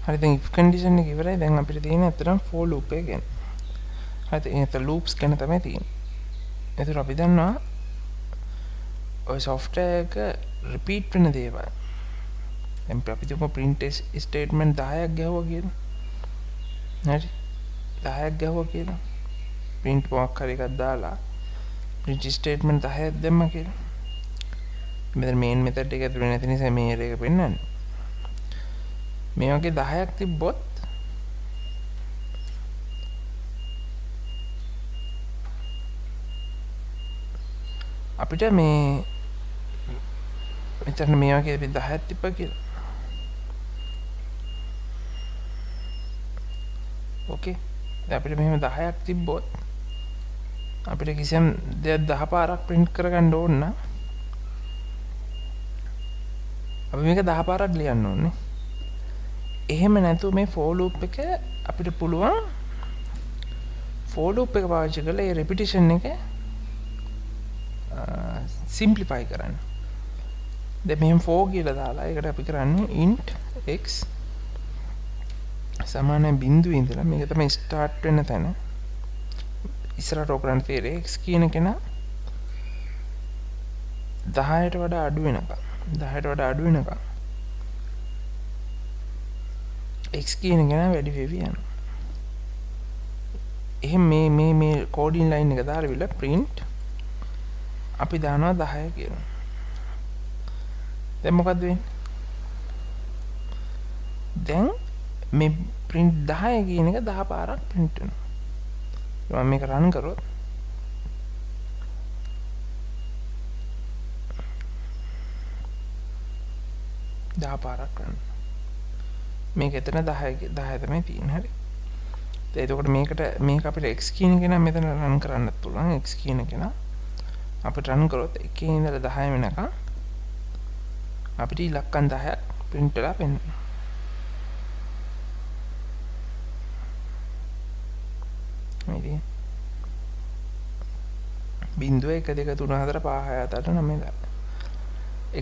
හරි දැන් if condition එක ඉවරයි. දැන් අපිට තියෙන්නේ ඇත්තටම for loop එක ගැන. හරි ඒ loops ගැන තමයි තියෙන්නේ. ඒතර අපි දන්නවා ඔය software එක repeat වෙන දේවල්. දැන් අපි තුමු print statement 10ක් ගැහුවා කියලා. හරි 10ක් ගැහුවා කියලා. print මොකක් හරි එකක් දාලා print statement 10ක් දැම්මා කියලා. මෙතන main method එක ඇතුලේ නැති නිසා මේ error එක පෙන්නන්නේ. මේ වගේ 10ක් තිබ්බොත් අපිට මේ මෙතන මේ වගේ අපි 10ක් තිබ්බා කියලා. ඕකේ. දැන් අපිට මෙහෙම 10ක් තිබ්බොත් අපිට කිසියම් දෙයක් 10 පාරක් print කරගන්න ඕන නම් අපි මේක 10 පාරක් ලියන්න ඕනේ. එහෙම නැතුව මේ for loop එක අපිට පුළුවන් for loop එක පාවිච්චි කරලා ඒ repetition එක simplify කරන්න. දැන් මෙහෙම for කියලා දාලා ඒකට අපි කරන්නේ int x සමාන බිංදුවේ ඉඳලා මේක තමයි start වෙන තැන. ඉස්සරහට ඔකරන් තේරෙයි x කියන කෙනා 10ට වඩා අඩු වෙනකම් 10ට වඩා අඩු වෙනකම් x කියන කෙනා වැඩි වෙවි යනවා. එහෙනම් මේ මේ මේ කෝඩින් ලයින් එක දාලා විල print අපි දානවා 10 කියලා. දැන් මොකද්ද වෙන්නේ? දැන් මේ print 10 කියන එක 10 පාරක් print වෙනවා. මම මේක රන් කරොත් 10 පාරක් රන්. මේක එතන 10 10 තමයි තියෙන්නේ. හරි. දැන් එතකොට මේකට මේක අපිට x කියන එක නම් මෙතන රන් කරන්නත් පුළුවන්. x කියන එක නම් අපිට රන් කරොත් 1 ඉඳලා 10 වෙනකම් අපිට ඉලක්කම් 10ක් print වෙලා පෙන්නනවා. මේ තියෙන්නේ. බිංදුව 1 2 3 4 5 6 7 8 9 10.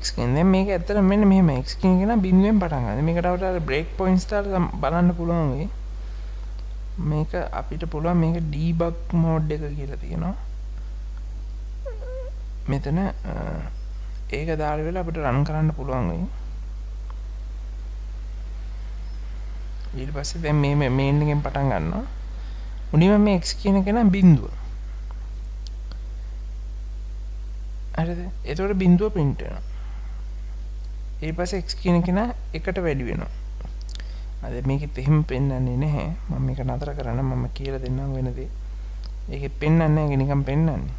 X කියන දැන් මේක ඇත්තටම මෙන්න මෙහෙම x කියන එක නම් බිංදුවෙන් පටන් ගන්න. මේකට අපිට අර බ්‍රේක් පොයින්ට්ස් දාලා බලන්න පුළුවන් වෙයි. මේක අපිට පුළුවන් මේක ඩීබග් මෝඩ් එක කියලා තියෙනවා. මෙතන ඒක දාලා වෙලා අපිට රන් කරන්න පුළුවන් වෙයි. ඊට පස්සේ දැන් මේ මේන් එකෙන් පටන් ගන්නවා. මුලින්ම මේ x කියන එක නම් බිංදුව. හරිද? එතකොට බිංදුව print වෙනවා. ඊට පස්සේ x කියන එක නම් එකට වැඩි වෙනවා. අද මේකෙත් එහෙම පෙන්වන්නේ නැහැ. මම මේක නතර කරන්න මම කියලා දෙන්නම් වෙන දේ. ඒකෙත් පෙන්වන්නේ නැහැ, ඒක නිකන් පෙන්වන්නේ.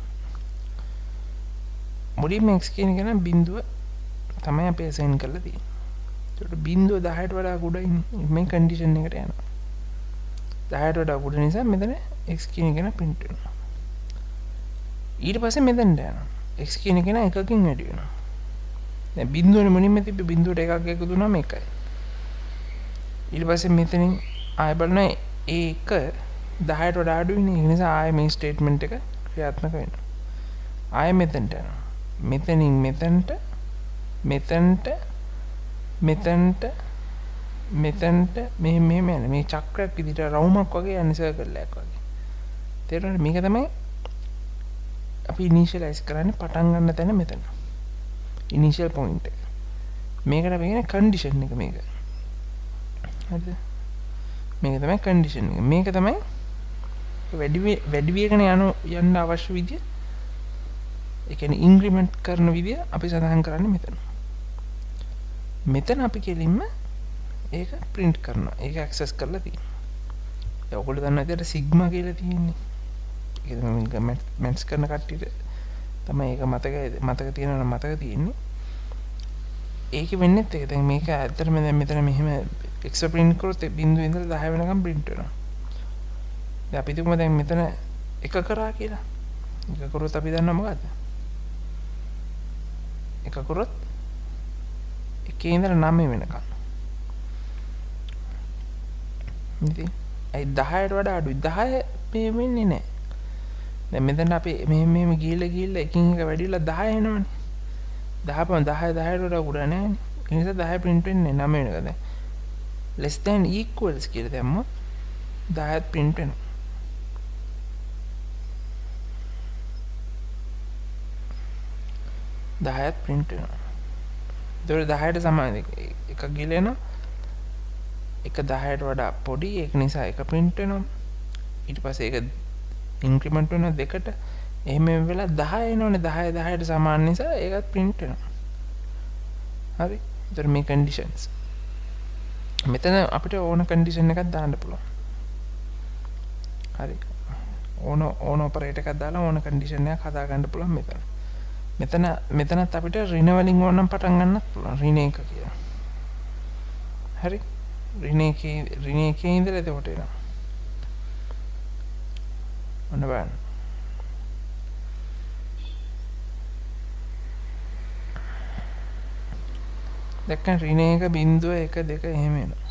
මුලින්ම x කියන එක නම් බිංදුව තමයි අපි assign කරලා තියෙන්නේ. එතකොට බිංදුව 10ට වඩා කුඩායි මේ කන්ඩිෂන් එකට යනවා. 10ට වඩා කුඩ නිසා මෙතන x කියන එක නම් print වෙනවා. ඊට පස්සේ මෙතනට යනවා. x කියන එක නම් එකකින් වැඩි වෙනවා. දැන් බිංදුවනේ මුලින්ම තිබ්බේ බිංදුවට එකක් එකතු වුණාම එකයි. ඊට පස්සේ මෙතනින් ආයෙ බලනවා ඒ එක 10ට වඩා අඩුයිනේ. ඒ නිසා ආයෙ මේ ස්ටේට්මන්ට් එක ක්‍රියාත්මක වෙනවා. ආයෙ මෙතනට යනවා. මෙතනින් මෙතනට මෙතනට මෙතනට මෙතනට මෙහෙම මෙහෙම යන මේ චක්‍රයක් විදිහට රවුමක් වගේ යන සර්කල් එකක් වගේ. තේරුණාද? මේක තමයි අපි ඉනිෂියලයිස් කරන්නේ පටන් ගන්න තැන මෙතන. ඉනිෂියල් පොයින්ට් එක. මේකට අපි කියන්නේ කන්ඩිෂන් එක මේක. හරිද? මේක තමයි කන්ඩිෂන් එක. මේක තමයි වැඩි වේගන යන්න අවශ්‍ය විදිය. ඒ කියන්නේ ඉන්ක්‍රිමන්ට් කරන විදිය අපි සඳහන් කරන්නේ මෙතන. මෙතන අපි කෙලින්ම ඒක print කරනවා. ඒක ඇක්සස් කරලා තියෙනවා. දැන් ඔයගොල්ලෝ දන්නවා ඇති අර සිග්මා කියලා තියෙන්නේ. ඒක තමයි මැත්ස් කරන කට්ටියට තමයි ඒක මතක තියෙනවා නම් මතක තියෙන්නේ. ඒකෙ වෙන්නේත් ඒක. දැන් මේක ඇත්තටම දැන් මෙතන මෙහෙම x print කරොත් බිංදුවේ ඉඳලා 10 වෙනකම් print වෙනවා. දැන් අපි තුමු දැන් මෙතන එක කරා කියලා. එක කරොත් අපි දන්නවා මොකද්ද? එක කරොත් එකේ ඉඳලා 9 වෙනකම්. ඉතින් ඇයි 10ට වඩා අඩුයි? 10 මේ වෙන්නේ නැහැ. දැන් මෙතන අපි මෙහෙම මෙහෙම ගිහිල්ලා ගිහිල්ලා එකින් එක වැඩි වෙලා 10 එනවනේ. 10 පම 10 10ට වඩා කුඩා නෑනේ. ඒ නිසා 10 print වෙන්නේ 9 වෙනකම්. දැන් Less than equals කියලා දැම්මොත් 10ත් print වෙනවා. 10ත් print වෙනවා. ඒතකොට 10ට සමාන එක ගිලෙනවා. එක 10ට වඩා පොඩි, ඒක නිසා එක print වෙනවා. ඊට පස්සේ ඒක ඉන්ක්‍රිමන්ට් වෙනවා දෙකට. එහෙම වෙලා 10 එනවනේ. 10 10ට සමාන නිසා ඒකත් print වෙනවා. හරි. ඒතර මේ කන්ඩිෂන්ස් මෙතන අපිට ඕන කන්ඩිෂන් එකක් දාන්න පුළුවන්. හරි. ඕන ඕන ඔපරේටර් එකක් දාලා ඕන කන්ඩිෂන් එකක් හදා ගන්න පුළුවන් මෙතන. මෙතන මෙතනත් අපිට ඍණ වලින් ඕන නම් පටන් ගන්නත් පුළුවන්. ඍණ එක කියලා. හරි. ඍණ එකේ ඉඳලා එතකොට එනවා. ඔන්න බලන්න. දැක්කම ඍණ 1 බිංදුව 1 2 එහෙම එනවා.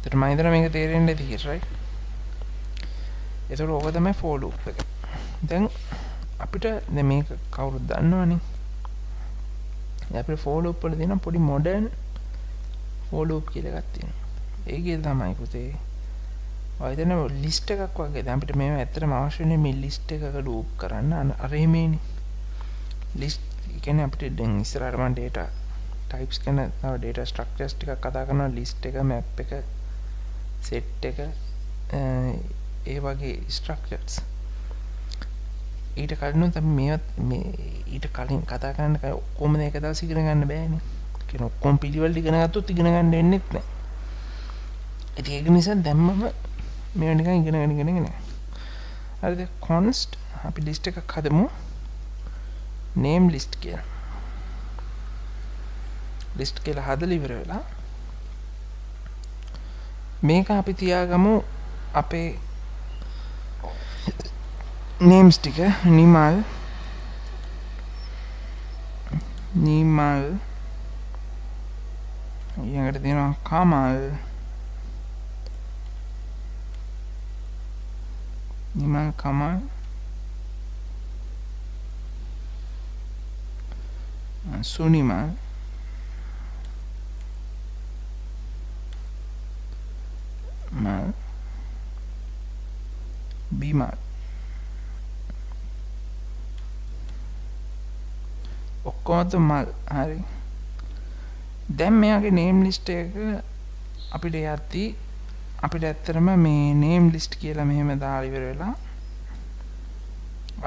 ඒතර මම හිතනවා මේක තේරෙන්න ඇති කියලා, රයිට්? ඒතකොට ඕක තමයි for loop එක. දැන් අපිට දැන් මේක කවුරුත් දන්නවනේ. දැන් අපිට for loop වල තියෙන පොඩි මොඩර්න් for loop කියලා එකක් තියෙනවා. ඒකේ තමයි පුතේ ඔය හිතන ලිස්ට් එකක් වගේ. දැන් අපිට මේව ඇත්තටම අවශ්‍ය වෙන්නේ මේ ලිස්ට් එකක ලූප් කරන්න. අර එහෙමේනේ. ලිස්ට් කියන්නේ අපිට දැන් ඉස්සරහට මම data types ගැන තව data structures ටිකක් කතා කරනවා. ලිස්ට් එක, මැප් එක, සෙට් එක, ඒ වගේ ස්ට්‍රක්චර්ස්. ඊට කලිනුත් අපි මේවත් මේ ඊට කලින් කතා කරන්න ඔක්කොම එක දවස් ඉගෙන ගන්න බෑනේ. කියන්නේ ඔක්කොම පිළිවෙලට ඉගෙන ගත්තොත් ඉගෙන ගන්න වෙන්නෙත් නෑ. ඉතින් ඒක නිසා දැම්මම මේවා නිකන් ඉගෙන ගන්න ඉගෙන ගන්න. හරිද? Const අපි ලිස්ට් එකක් හදමු. Name list කියලා. ලිස්ට් කියලා හදලා ඉවර වෙලා මේක අපි තියාගමු අපේ නේම්ස් ටික. නිමල්, නිමල්, ඊළඟට තියෙනවා කමල්, නිමල්, කමල්, සුනිමල්, මල්, බිමල්. ඔක්කොම මල්. හරි. දැන් මෙයාගේ නේම් ලිස්ට් එක අපිට යද්දි අපිට ඇත්තටම මේ නේම් ලිස්ට් කියලා මෙහෙම දාලා ඉවර වෙලා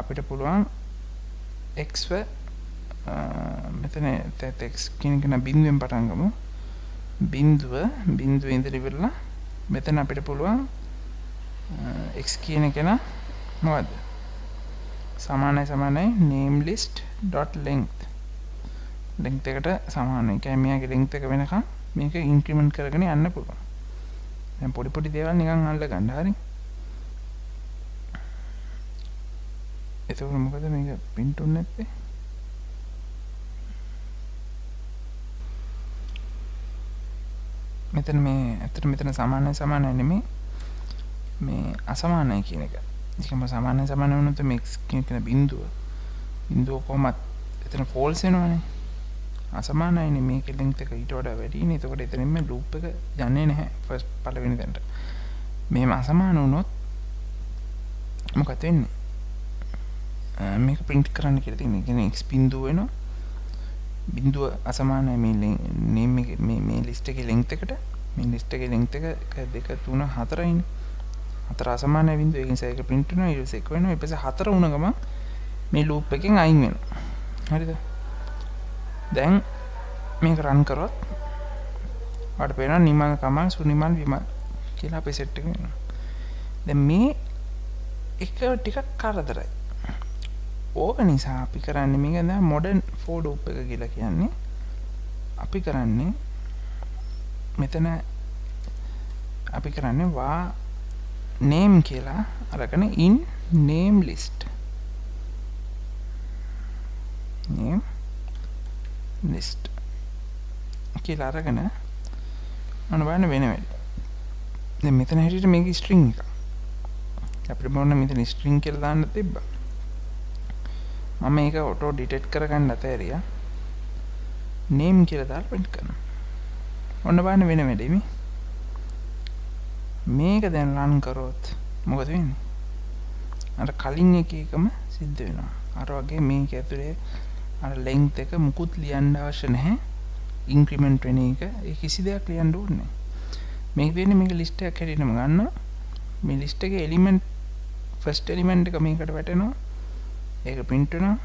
අපිට පුළුවන් x ව මෙතන x කියන එක නම් බිඳුවෙන් පටන් ගමු. බිඳුව බිඳුවේ ඉඳලා ඉවරලා මෙතන අපිට පුළුවන් x කියන එක නම් මොකද්ද? සමානයි සමානයි name list dot length, length එකට සමානයි. ඒ කියන්නේ මෙයාගේ length එක වෙනකන් මේක ඉන්ක්‍රිමන්ට් කරගෙන යන්න පුළුවන්. දැන් පොඩි පොඩි දේවල් නිකන් අල්ල ගන්න. හරි. එතකොට මොකද මේක print උන්නේ නැත්තේ? මෙතන මේ ඇත්තට මෙතන සමානයි සමානයි නෙමෙයි, මේ අසමානයි කියන එක. ඒකම සමානයි සමාන වුණොත් මේ x කියන එක බිඳුව බිඳුව කොහොමත් එතන ෆෝල්ස් වෙනවනේ. අසමානයිනේ, මේකේ ලෙන්ග්ත් එක ඊට වඩා වැඩිනේ. එතකොට එතනින්ම ලූප් එක යන්නේ නැහැ ෆස්ට් පළවෙනි තැනට. මෙහෙම අසමාන වුණොත් මොකද වෙන්නේ? මේක ප්‍රින්ට් කරන්න කියලා තියෙන්නේ. ඒ කියන්නේ x බිඳුව වෙනවා. බිඳුව අසමානයි මේ නේම් එක මේ මේ ලිස්ට් එකේ ලෙන්ග්ත් එකට. මේ ලිස්ට් එකේ ලෙන්ග්ත් එක 1 2 3 4යිනේ. 4 අසමානයි බිඳුව. ඒ නිසා ඒක ප්‍රින්ට් වෙනවා. ඊට පස්සේ 1 වෙනවා. ඊට පස්සේ 4 වුණ ගමන් මේ ලූප් එකෙන් අයින් වෙනවා. හරිද? දැන් මේක රන් කරොත් ඔයාලට පේනවා නිමල්, කමල්, සුනිමල්, විමල් කියලා අපේ සෙට් එක වෙනවා. දැන් මේ එක ටිකක් කරදරයි. ඕක නිසා අපි කරන්නේ මේක දැන් මොඩර්න් ෆෝ ලූප් එක කියලා කියන්නේ. අපි කරන්නේ මෙතන අපි කරන්නේ වා name කියලා අරගෙන in name list, name list කියලා අරගෙන අන්න බලන්න වෙන වැඩ. දැන් මෙතන හැටියට මේක ස්ට්‍රින්ග් එකක්. අපිට මොන මෙතන ස්ට්‍රින්ග් කියලා දාන්න තිබ්බා. මම මේක ඔටෝ ඩිටෙක්ට් කරගන්න අතෑරියා. නේම් කියලා දාලා ප්‍රින්ට් කරනවා. ඔන්න බලන්න වෙන වැඩේ මේ. මේක දැන් රන් කරොත් මොකද වෙන්නේ? අර කලින් එක එකම සිද්ධ වෙනවා. අර වගේ මේක ඇතුලේ අර ලෙන්ග්ත් එක මුකුත් ලියන්න අවශ්‍ය නැහැ. ඉන්ක්‍රිමන්ට් වෙන එක ඒ කිසි දෙයක් ලියන්න ඕනේ නැහැ. මේක වෙන්නේ මේක ලිස්ට් එකක් හැටියටම ගන්නවා. මේ ලිස්ට් එකේ එලිමන්ට් ෆස්ට් එලිමන්ට් එක මේකට වැටෙනවා. ඒක ප්‍රින්ට් වෙනවා.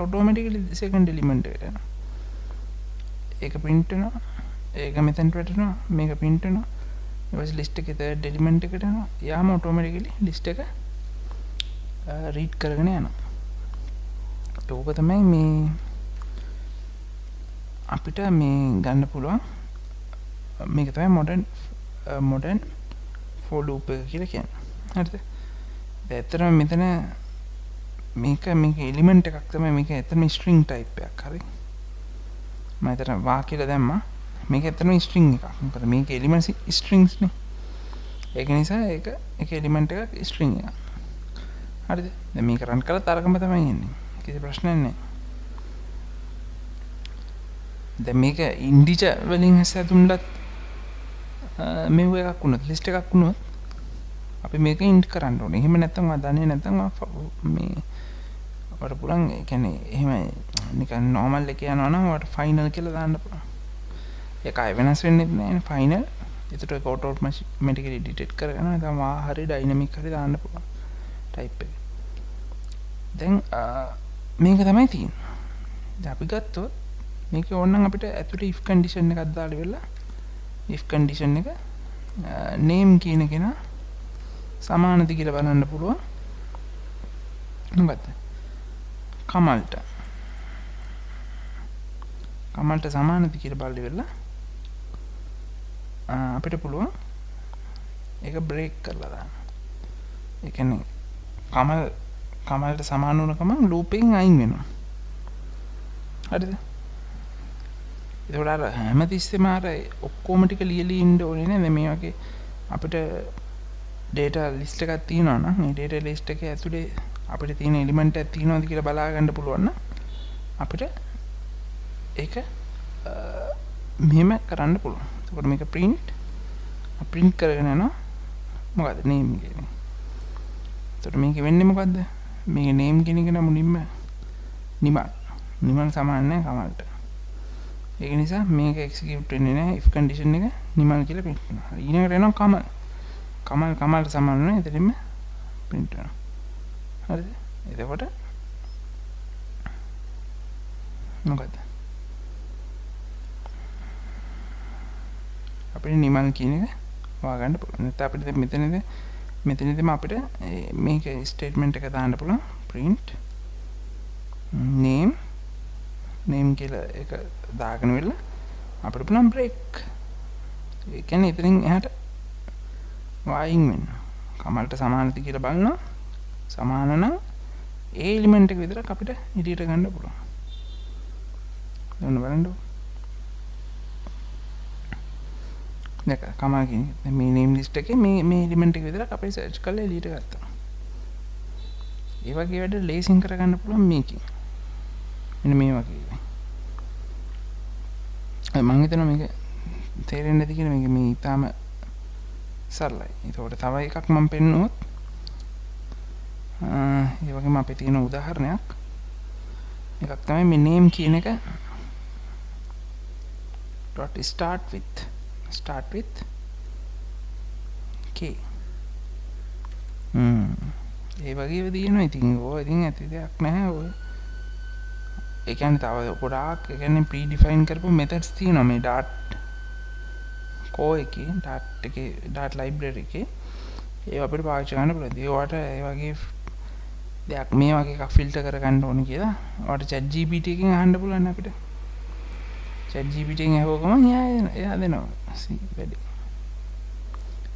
ඔටෝමැටිකලි සෙකන්ඩ් එලිමන්ට් එකට යනවා. ඒක ප්‍රින්ට් වෙනවා. ඒක මෙතනට වැටෙනවා. මේක ප්‍රින්ට් වෙනවා. ඊට පස්සේ ලිස්ට් එකේ තර්ඩ් එලිමන්ට් එකට යනවා. යාම ඔටෝමැටිකලි ලිස්ට් එක රීඩ් කරගෙන යනවා. ඒක තමයි මේ අපිට මේ ගන්න පුළුවන්. මේක තමයි මොඩර්න් ෆෝ ලූප් එක කියලා කියන්නේ. හරිද? දැන් ඇත්තටම මෙතන මේක එලිමන්ට් එකක් තමයි. මේක ඇත්තටම ස්ට්‍රින්ග් ටයිප් එකක්. හරි. මම ඇත්තටම වා කියලා දැම්මා. මේක ඇත්තටම ස්ට්‍රින්ග් එකක්. මොකද මේක එලිමන්ට්ස් ස්ට්‍රින්ග්ස් නේ. ඒක නිසා ඒක එලිමන්ට් එකක් ස්ට්‍රින්ග් එකක්. හරිද? දැන් මේක රන් කළත් අරකම තමයි එන්නේ. කිසි ප්‍රශ්නයක් නැහැ. දැන් මේක ඉන්ටිජර් වලින් හැදුනලත් මෙව එකක් වුණොත් ලිස්ට් එකක් වුණොත් අපි මේක ඉන්ට් කරන්න ඕනේ. එහෙම නැත්නම් ඔයා දන්නේ නැත්නම් මේ ඔයාලට පුළුවන් ඒ කියන්නේ එහෙම නිකන් නෝමල් එකේ යනවා නම් ඔයාලට ෆයිනල් කියලා දාන්න පුළුවන්. ඒක ආයෙ වෙනස් වෙන්නේ නැහැ නේ ෆයිනල්. ඒකට ඒක ඔටෝමැටිකලි ඩිටෙක්ට් කරගෙන නැත්නම් වා හරි ඩයිනමික් හරි දාන්න පුළුවන් ටයිප් එක. දැන් මේක තමයි තියෙන්නේ. දැන් අපි ගත්තොත් මේක ඕනනම් අපිට ඇතුලේ if condition එකක් දාලා ඉවරලා if condition එක name කියන කෙනා සමානද කියලා බලන්න පුළුවන්. මොකද්ද? කමල්ට. කමල්ට සමානද කියලා බලලා ඉවරලා අපිට පුළුවන් ඒක බ්‍රේක් කරලා දාන්න. ඒ කියන්නේ කමල්ට සමාන වුණ ගමන් ලූප් එකෙන් අයින් වෙනවා. හරිද? ඒතකොට අර හැමතිස්සෙම අර ඔක්කොම ටික ලියලි ඉන්න ඕනේ නෑ. දැන් මේ වගේ අපිට ඩේටා ලිස්ට් එකක් තියෙනවා නම් මේ ඩේටා ලිස්ට් එකේ ඇතුලේ අපිට තියෙන එලිමන්ට් එකක් තියෙනවද කියලා බලා ගන්න පුළුවන් නම් අපිට ඒක මෙහෙම කරන්න පුළුවන්. එතකොට මේක ප්‍රින්ට් කරගෙන යනවා. මොකද්ද නේම් කියන්නේ. එතකොට මේක වෙන්නේ මොකද්ද? මේක නේම් කියන එක නම් මුලින්ම නිමල්. නිමල් සමාන නැහැ කමල්ට. ඒක නිසා මේක එක්සිකියුට් වෙන්නේ නැහැ. if condition එක නිමල් කියලා ප්‍රින්ට් වෙනවා. හරි ඊළඟට එනවා කමල්. කමල් කමල්ට සමාන නැහැ. එතනින්ම ප්‍රින්ට් වෙනවා. හරිද? එතකොට මොකද්ද? අපිට නිමල් කියන එක හොයාගන්න පුළුවන්. නැත්නම් අපිට දැන් මෙතනදිම අපිට මේක ස්ටේට්මන්ට් එක දාන්න පුළුවන්. print name name කියලා එක දාගෙන වෙලා අපිට පුළුවන් බ්‍රේක්. ඒ කියන්නේ එතනින් එහාට වයින් වෙන්න. කමල්ට සමානද කියලා බලනවා. සමාන නම් ඒ එලිමන්ට් එක විතරක් අපිට එළියට ගන්න පුළුවන්. දැන් බලන්න. දැන් කමල් කියන එක. දැන් මේ නේම් ලිස්ට් එකේ මේ මේ එලිමන්ට් එක විතරක් අපි සර්ච් කරලා එළියට ගත්තා. ඒ වගේ වැඩ ලේසින් කරගන්න පුළුවන් මේකෙන්. මෙන්න මේ වගේ. මං හිතනවා මේක තේරෙන්නේ නැති කියලා. මේක මේ ඊටාම සරලයි. ඒතකොට තව එකක් මම පෙන්නුවොත් ඒ වගේම අපේ තියෙන උදාහරණයක් එකක් තමයි මේ name කියන එක dot start with k. ඒ වගේ ඒවා තියෙනවා. ඉතින් ඕවා ඉතින් ඇති දෙයක් නැහැ ඔය. ඒ කියන්නේ තව ගොඩාක් ඒ කියන්නේ ප්‍රී ඩිෆයින් කරපු මෙතඩ්ස් තියෙනවා මේ ඩාට් කෝ එකේ ඩාට් එකේ ඩාට් ලයිබ්‍රරි එකේ. ඒවා අපිට පාවිච්චි කරන්න පුළුවන්. ඒ ඔයාට ඒ වගේ දෙයක් මේ වගේ එකක් ෆිල්ටර් කරගන්න ඕන කියලා ඔයාට chat GPT එකෙන් අහන්න පුළුවන් අපිට. chat GPT එකෙන් අහුව ගමන් එයා දෙනවා වැඩි.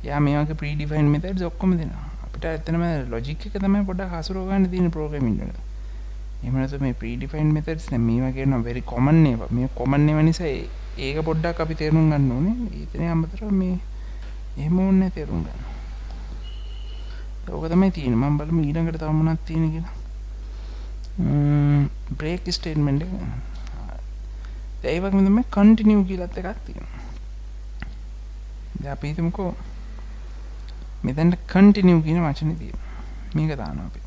එයා මේ වගේ ප්‍රී ඩිෆයින් මෙතඩ්ස් ඔක්කොම දෙනවා. අපිට ඇත්තටම ලොජික් එක තමයි පොඩ්ඩක් හසුරව ගන්න තියෙන ප්‍රෝග්‍රෑමින් වල. එහෙම නැත්නම් මේ ප්‍රී ඩිෆයින් මෙතඩ්ස් දැන් මේ වගේ නම් වෙරි කොමන් ඒවා. මේ කොමන් ඒවා නිසා ඒක පොඩ්ඩක් අපි තේරුම් ගන්න ඕනේ. ඊටනේ අමතරව මේ එහෙම ඕනේ නැහැ තේරුම් ගන්න. ඕක තමයි තියෙන්නේ. මම බලමු ඊළඟට තව මොනවද තියෙන්නේ කියලා. බ්‍රේක් ස්ටේට්මන්ට් එක. ඒ වගේම තමයි කන්ටිනියු කියලාත් එකක් තියෙනවා. දැන් අපි හිතමුකෝ මෙතනට කන්ටිනියු කියන වචනේ තියෙනවා. මේක දානවා අපි.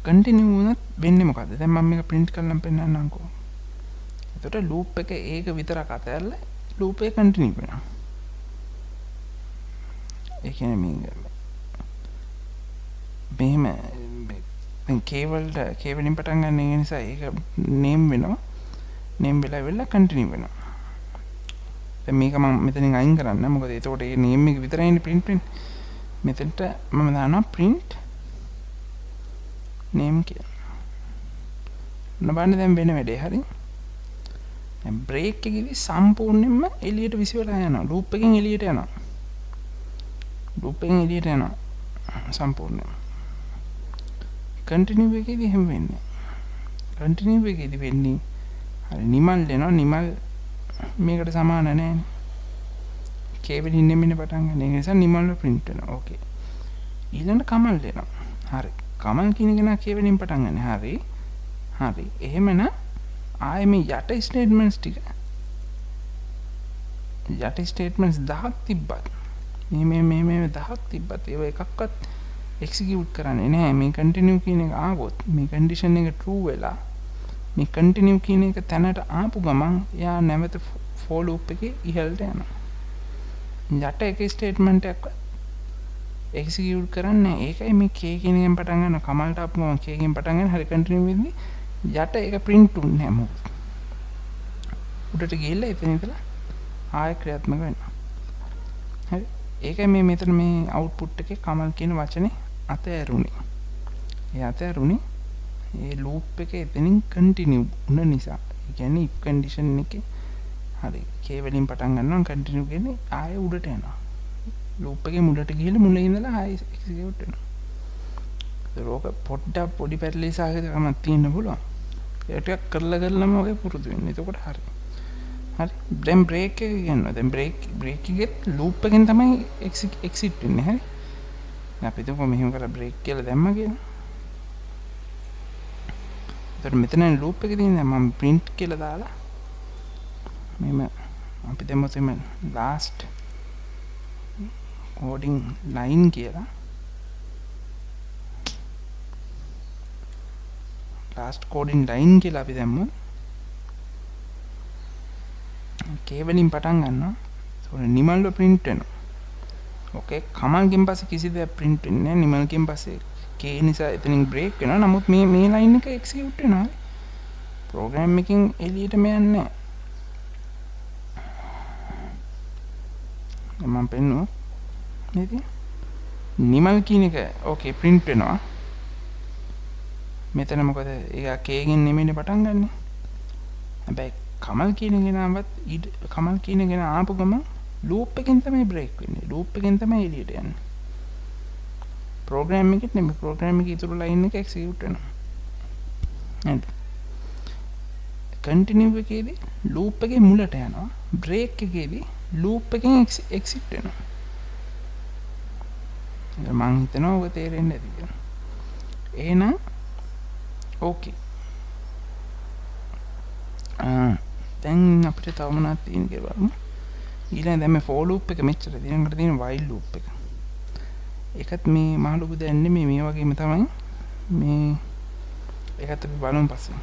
කන්ටිනියු වුණත් වෙන්නේ මොකද්ද? දැන් මම මේක ප්‍රින්ට් කරලා පෙන්නන්නම්කෝ. එතකොට ලූප් එක ඒක විතරක් අතහැරලා ලූප් එක කන්ටිනියු වෙනවා. ඒ කියන්නේ මේක මෙහෙම දැන් K වලට K වලින් පටන් ගන්න ඒ නිසා ඒක නේම් වෙනවා. නේම් වෙලා වෙලා කන්ටිනියු වෙනවා. දැන් මේක මම මෙතනින් අයින් කරන්න. මොකද එතකොට ඒ නේම් එක විතරයිනේ ප්‍රින්ට් වෙන්නේ. මෙතනට මම දානවා ප්‍රින්ට් නේම් කියලා. ඔන්න බලන්න දැන් වෙන වැඩේ හරි. දැන් බ්‍රේක් එකේදී සම්පූර්ණයෙන්ම එළියට විසි වෙලා යනවා. ලූප් එකෙන් එළියට යනවා. ලූප් එකෙන් එළියට යනවා සම්පූර්ණයෙන්ම. කන්ටිනියු එකේදී එහෙම වෙන්නේ නැහැ. කන්ටිනියු එකේදී වෙන්නේ හරි නිමල් එනවා. නිමල් මේකට සමාන නෑනේ. K වලින් නෙමෙයිනේ පටන් ගන්න. ඒ නිසා නිමල්ව ප්‍රින්ට් වෙනවා. ඕකේ. ඊළඟට කමල් එනවා. හරි. කමල් කියන එක නා K වලින් පටන් ගන්න. හරි. හරි. එහෙමනම් ආයේ මේ යට ස්ටේට්මන්ට්ස් ටික යට ස්ටේට්මන්ට්ස් 10ක් තිබ්බත් මේ මේ මේ මේ 10ක් තිබ්බත් ඒව එකක්වත් එක්සිකියුට් කරන්නේ නෑ. මේ කන්ටිනියු කියන එක ආවොත් මේ කන්ඩිෂන් එක ට්‍රූ වෙලා මේ කන්ටිනියු කියන එක තැනට ආපු ගමන් එයා නැවත ෆෝ ලූප් එකේ ඉහළට යනවා. යට එක ස්ටේට්මන්ට් එකක්වත් එක්සිකියුට් කරන්නේ නෑ. ඒකයි මේ K කියන එකෙන් පටන් ගන්න කමල්ට ආපු ගමන් K එකෙන් පටන් ගන්න හරි කන්ටිනියු වෙද්දී යට ඒක ප්‍රින්ට් උන්නේ නෑ. මොකද උඩට ගිහිල්ලා එතන ඉඳලා ආයෙ ක්‍රියාත්මක වෙනවා. හරි. ඒකයි මේ මෙතන මේ අවුට්පුට් එකේ කමල් කියන වචනේ අතෑරුනේ. ඒ අතෑරුනේ ඒ ලූප් එක එතනින් කන්ටිනියු වුණ නිසා. ඒ කියන්නේ if condition එකේ හරි K වලින් පටන් ගන්නවා කන්ටිනියු කියන්නේ ආයෙ උඩට යනවා. ලූප් එකේ මුලට ගිහිල්ලා මුලින් ඉඳලා ආයෙ එක්සිකියුට් වෙනවා. ඒතර ඕක පොඩ්ඩක් පොඩි පැටලී සහගතකමක් තියෙන්න පුළුවන්. ඒ ටිකක් කරලා කරලාම ඔය පුරුදු වෙන්න. එතකොට හරි. හරි. දැන් බ්‍රේක් එක කියනවා. දැන් බ්‍රේක් එකෙත් ලූප් එකෙන් තමයි එක්සිට් වෙන්නේ. හරි. දැන් අපි හිතමුකෝ මෙහෙම කරලා බ්‍රේක් කියලා දැම්මා කියලා. එතකොට මෙතන ලූප් එක තියෙන දැන් මම ප්‍රින්ට් කියලා දාලා මෙහෙම අපි දැම්මොත් එහෙම last coding line කියලා last coding line කියලා අපි දැම්මොත් K වලින් පටන් ගන්නවා. ඒතකොට නිමල්ව ප්‍රින්ට් වෙනවා. ඕකේ කමල්ගෙන් පස්සේ කිසි දෙයක් ප්‍රින්ට් වෙන්නේ නැහැ. නිමල්ගෙන් පස්සේ K නිසා එතනින් බ්‍රේක් වෙනවා. නමුත් මේ මේ ලයින් එක එක්සිකියුට් වෙනවා. ප්‍රෝග්‍රෑම් එකෙන් එළියටම යන්නේ නැහැ. දැන් මම පෙන්නුවා නේද? නිමල් කියන එක ඕකේ ප්‍රින්ට් වෙනවා. මෙතන මොකද ඒක K එකෙන් නෙමෙයිනේ පටන් ගන්නෙ. හැබැයි කමල් කියන කෙනාවත් කමල් කියන කෙනා ආපු ගමන් ලූප් එකෙන් තමයි බ්‍රේක් වෙන්නේ. ලූප් එකෙන් තමයි එළියට යන්නේ. ප්‍රෝග්‍රෑම් එකෙත් නෙමෙයි. ප්‍රෝග්‍රෑම් එකේ ඉතුරු ලයින් එක එක්සිකියුට් වෙනවා. නේද? කන්ටිනියු එකේදී ලූප් එකේ මුලට යනවා. බ්‍රේක් එකේදී ලූප් එකෙන් එක්සිට් වෙනවා. මං හිතනවා ඔක තේරෙන්න ඇති කියලා. එහෙනම් ඕකේ. දැන් අපිට තව මොනවද තියෙන්නේ කියලා බලමු. ඊළඟ දැන් මේ for loop එක මෙච්චර. ඊළඟට තියෙන while loop එක. ඒකත් මේ මහ ලොකු දෙයක් නෙමෙයි, මේ වගේම තමයි. මේ ඒකත් අපි බලමු පස්සේ.